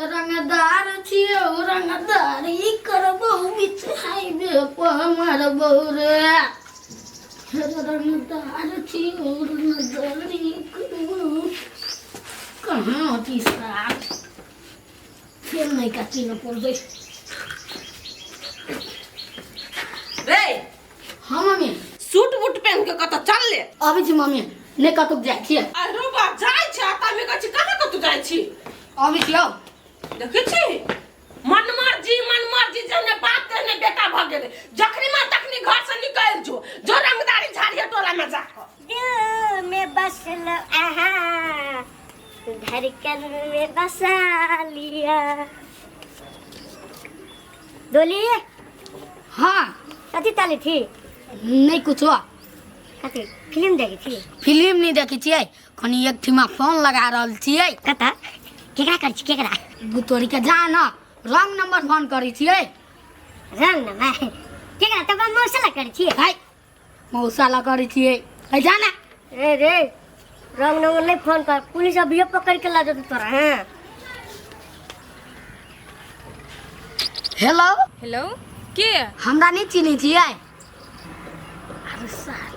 रंगदार छियौ रंगदारी करबौ बीच हाईवे पर मारबौ रे। रंगदार छियौ रंगदारी करबौ। कहाँ होती साथ फेर नहीं काटी न पड़बै। रे। हाँ मम्मी। सूट बूट पहन के कतऽ चल ले? अबै छी मम्मी, नहि कतौ जाइ छियै। अरे बा जाइ छै आता में कहै छी कहाँ कतौ जाइ छी? अबै छी आउ। देखै छी मन मर्जी मन मर्जी जहने बाप तेहने बेटा भऽ गेलै। जखनी मन तखनी घर से निकलि जो, जो रंगदारी झाड़िए टोला में जाकऽ। दिल में बसल आहा धड़कन में बसा लिया। डोली। हाँ। कथी ताली थी? नहीं कुछो। कथी फिल्म देखी थी? फिल्म नहीं देखी छियै, कनी एक ठिमा फोन लगा रहल छियै। कता केकरा करै छी? केकरा? बुतोरी के जा न रंग नंबर फोन करै छियै। रंग नंबर केकरा? तब मौसा ला करै छियै। है मौसा ला करै छियै। है जा ना। रे रे रंग नंबर नहीं फोन कर, पुलिस अभी पकड़ के ला जेतौ तोरा। हाँ हेलो। हेलो के? हमरा नहीं चिन्है छियै? अरे सार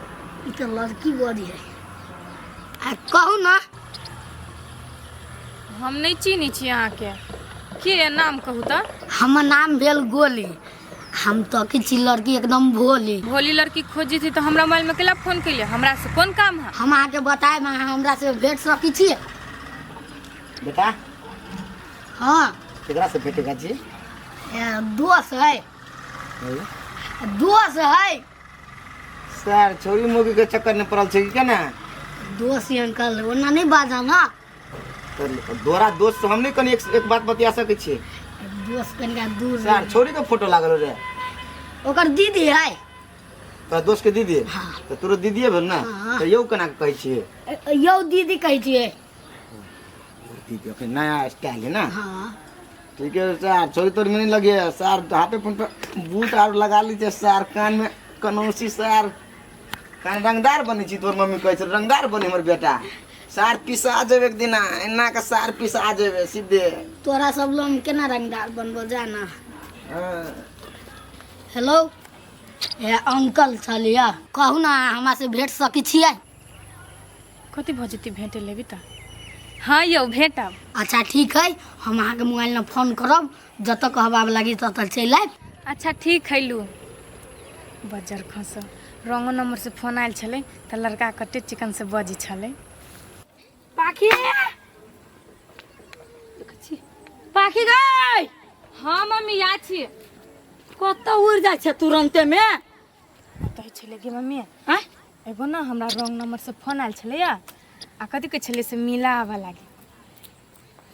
ई तऽ लड़की बड़ी है। आ कहू ना। हम नहीं चिन्है छी अहाँके। के नाम कहू तऽ? हमर नाम भेल गोली। हम तो की छी लड़की एकदम भोली। भोली लड़की खोजी थी तो हमरा मोबाइल में केला फोन कैले? हमरा से कोन काम है? हम अहाँके बतायब, अहाँ हमरा से भेट सकै छी? बेटा। हाँ। केकरा से भेटेगा जी? ए, दोस्त है। दोस्त है। सर छोरी मुगी के चक्कर में पड़ल छै कि केना? दोस्त ही अंकल, ओना नहीं बाजा ना। तो दोरा दोस्त से हम नहीं कनी एक बात बतिया सकै छियै? दोस्त कनिका दूर। सर छोरी के फोटो लागल रे। ओकर दीदी है। तोरा दोस्त के दीदी? हाँ। तो तोरो दीदीए भेल ना? हाँ। तो यौ केना के कहै छियै? यौ दीदी कहै छियै। दीदी अखन नया स्टाइल है ना? हाँ। ठीक है सर, छोरी तोरी में नहीं लगे सर, हाथे फोन पर बूट आर लगा लीजिए सर, कान में कनौसी सर, कान रंगदार बनै छी तोर मम्मी कहै छै रंगदार बने हमर बेटा। सार पिसा जेबे एक दिना, एना के सार पिसा जेबे सीधे। तोरा सब लोग केना रंगदार बनबो जाना। हाँ। हेलो ए अंकल छलिया, कहू ना हमरा से भेट सकै छियै? कथी भऽ जेतै भेंटे लेबी तऽ? हाँ यौ भेंटब। अच्छा ठीक है, हम अहाँके मोबाइल में फोन करब, जतऽ कहबाब लागी ततऽ चलि आयब। अच्छा ठीक है लू। बजर खस रंगो नंबर से फोन आयल छलै तऽ लड़का कते चिकन से बजै छलै। पाखी पाखी गई। हाँ मम्मी आ छी। कतऽ उड़ जाइ छै तुरन्ते में? कहै छलै गे मम्मी। आँय? एगो ना हमरा रंग नंबर से फोन आयल छलैया आ कथी कहै छलै से मिलाबऽ लागी।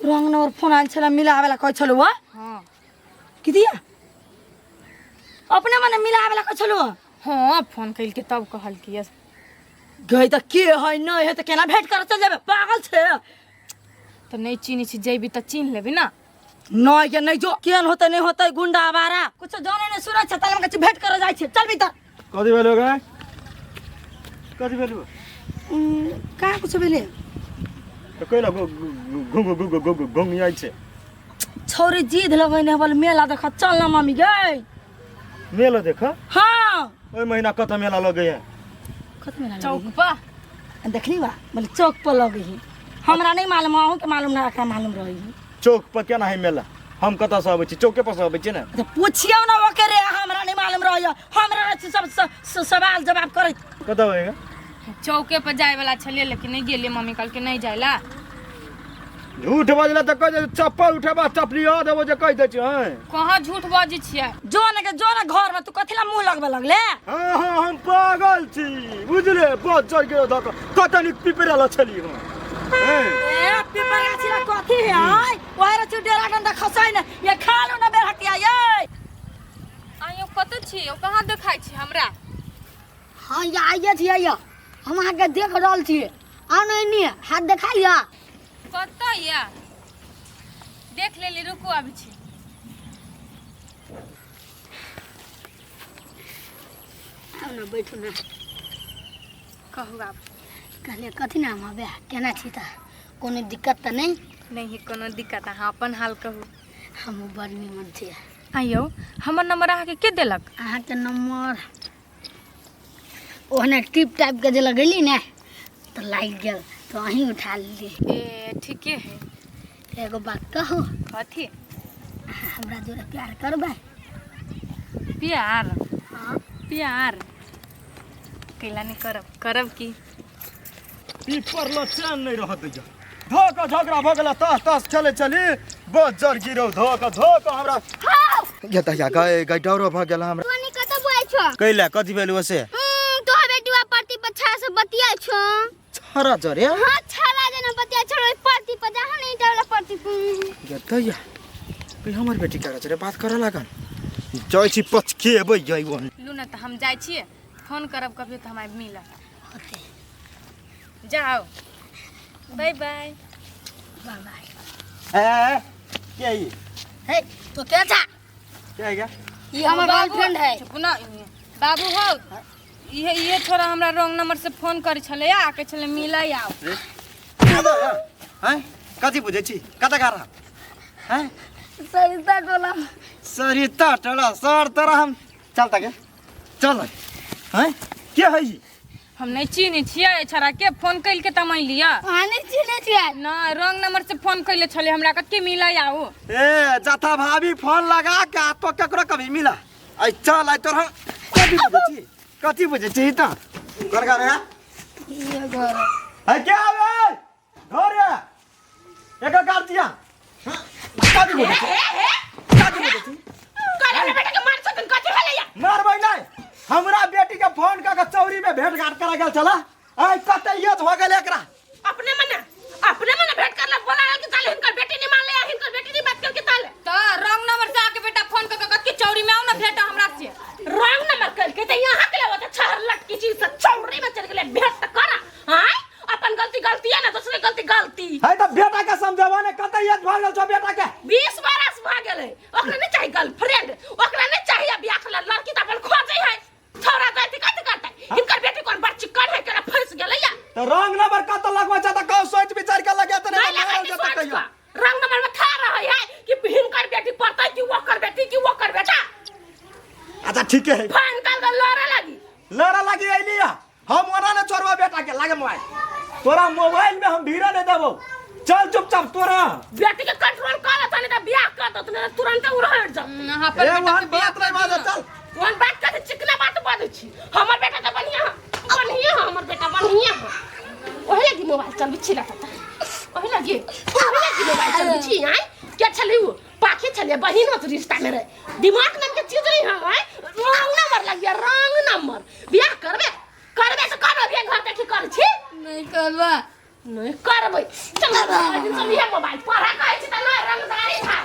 रंग नंबर फोन आयल छलै मिलाबे ला कहै छलौ? हाँ। की दिया अपने मने मिलाबे ला कहै छलौ? हाँ फोन कैलकै तब कहलकै। गई तऽ के है नहीं है तऽ केना भेंट करऽ चल जेबै? पागल छै। तऽ नहीं चिन्है छी, जैबी तऽ चिन्ह लेबी ना। नहीं के नहीं जो केहन होतै नहीं होतै गुंडा आवारा कुछ जाने नहीं सुनै छै तले हम भेंट करऽ जाइ छै। चल भीतर। कथी भेलो गे? कथी भेलो? कहाँ कुछ भेलै? तऽ कैला घुंग घुंग घुंग घुंग जाइ छै? छौरी जिद लगैने हबल मेला देख चल ना मम्मी गई। मेला देख? हाँ। ओहि महीना कतऽ मेला लगैया? कत मेला? चौक पर। देखली बा बोले चौक पर लगै है। हमरा नहीं मालूम, अहूँ के मालूम ना, एकरा मालूम रही है। चौक पर केना है मेला? हम कतऽ से अबै छी? चौके पर से अबै छी ने। तो पूछियौ ना ओकरे, हमरा नहीं मालूम रही है। हमरा रहै छी सब सवाल जवाब करैत। कतऽ होएगा? चौके पर जाय वाला छलियै लेकिन नहीं गेलियै, मम्मी कहलकै नहीं जाय ला। झूठ बजला तऽ कहि दे चप्पल उठेबा चपली आ देबो जे कहि दै छी। हैं कहाँ झूठ बजै छियै? जो ने के जो ने घर में तू कथी ला मुंह लगबे लगले? हाँ हाँ हम पागल छी बुझले, बहुत जर गेलो धक कतऽ नीक पिपरा ला छली हम। हैं ए पिपर गाछी ला कथी है? आय ओहे रे डेरा डंडा खसाई ने ये खा लो ना बेरहटिया ये। आइयो कतऽ छी? ओ कहाँ देखाइ छी हमरा? हाँ या आइए छियै या हम अहाँके देख रहल छियै। आउ ने एन्नी हाथ देखाइए। कतऽ या? देख लेली, रुकू अबै छी। आउ ने बैठू ने। कहू आब। कहलियै कथी नाम हबे, केना छी तऽ कोनो दिक्कत तऽ नहि? नहि है कोनो दिक्कत, अहाँ अपन हाल कहू। हमहूँ बड़ निमन छियै। आइयो हमर नंबर अहाँके के देलक? अहाँके नंबर ओहने टिप टाइपके जे लगेली ने तऽ लागि गेल, तऽ अहीं उठा लेली। ए ठीके है। एगो बात कहू? कथी? अहाँ हमरा जोरे प्यार करबै? प्यार? हाँ। प्यार कैला नहि करब, करब की? पीपर ल चैन नहीं रह दैया। धोक झगड़ा भऽ गेला, तास तास खेले चली बज्जर गिरौ धोक धोक हमरा। ये दहिया गए गए डरो भऽ गेल हमरा। तोनी कतऽ बुआइ छौ? कैला कथी भेल ओसे? तोहर बेटुआ परती पर छड़ा से बतियाइ छौ। छड़ा जरे? हाँ छड़ा जेना बतियाइ छौ ओहि परती पर, जहाँ नहीं जावला परती पर। ये दहिया ई हमर बेटी करा जरे बात करऽ लागल। जाइ छी पचकेबै जाइ वन। लू ना तऽ हम जाइ छियै, फोन करब कभी तऽ हम आबि मिलब। होते। जाओ, बाय बाय। Bye bye. ए के ई? हे तो क्या था? के है क्या? ये हमर गर्लफ्रेंड है। चुप ना बाबू हो, इहे इहे छोरा हमरा रॉन्ग नंबर से फोन करै छलै आ कहै छलै मिलै आओ। हैं कथी बुझै छी? कतऽ गा रहा हैं? सरिता टोला। सरिता टोला सर तोरा हम चल तक चल। हैं के है ई? हम नहीं चिन्है छियै छोरा के, फोन कैल के तऽ मान लिअ। अहाँ नहीं चिन्है छियै? ना, रॉन्ग नंबर से फोन कैले छलै हमरा, कते मिलै आओ। ए जथा भाभी फोन लगा के आ तो केकरो कभी मिला। ऐ चल ऐ तोरा कथी बुझै छी? कथी बुझै छी त? कर गा रे। ये घर है के आवे घर है एक कर दिया। कथी बुझै छी? कथी बुझै छी? करे बेटा के मार छथिन, कथी भेलै या? मारबै नहीं, हमरा बेटी के फोन क के चौरी में भेंट घाट करा गेल छला। ऐ कते यत हो गेल एकरा। अपने मने भेंट करला बोला के चल, हिनकर बेटी नहीं मान ले, हिनकर बेटी नहीं बात करके चल। त रॉन्ग नंबर से आके बेटा फोन क के कथी चौरी में आओ ना भेंट हमरा से। रॉन्ग नंबर कल के त यहां के लेवत छहर लटकी चीज से चौरी में चल गेले भेंट त करा। हां अपन गलती गलती है ना, दूसरे गलती गलती है त बेटा के समझावा ने कते यत भ गेल छौ बेटा के। 20 बरस भ गेलै, ओकरा नहीं चाहिए गर्लफ्रेंड, ओकरा नहीं चाहिए बियाह करला लड़की त अपन खोजै है। छोरा जाति कथि करतै? हिनकर बेटी कोन बड़ चिकन है केना फंस गेलै या? त रॉन्ग नंबर कत लगबै छ त कहू सोच विचार के लगे त नहीं नहीं लगै मारल जेतै सोच कहियो। के। रॉन्ग नंबर में था रहै है कि हिनकर बेटी पड़तै कि ओकर बेटी कि ओकर बेटा। अच्छा ठीक है। फोन कर के लड़े लगी। लड़े लगी अइली या। हम ओना ने छोड़बो बेटा के, लागे मोबाइल तोरा मोबाइल में हम भीड़ा नहीं देबो। चल चुपचाप तोरा बेटी के कंट्रोल कर त नहीं त बियाह कर दत नहीं तुरंत उड़हट जा। अहाँ पर ए बेटा वहन के बियाह बात नहीं बाजो, चल वहन बात कर चिकना बात बाजै छी। हमर बेटा त बढ़िया बढ़िया, हमर बेटा बढ़िया। ओही लगी मोबाइल चलबै छी लता, ओही लगी मोबाइल चलबै छी। आय के छलै उ पाखी छलै, बहिन होत रिश्ता में रहे, दिमाग नाम के चीज नहीं है। आय रॉन्ग नंबर लग गया, रॉन्ग नंबर। बियाह करबे करबे त करबे, बियाह घर देखी कर छी नहीं करबा। नहीं करबै। चल दिन सब इहे मोबाइल पढ़ा कहै छी त नहीं रंगदारी था।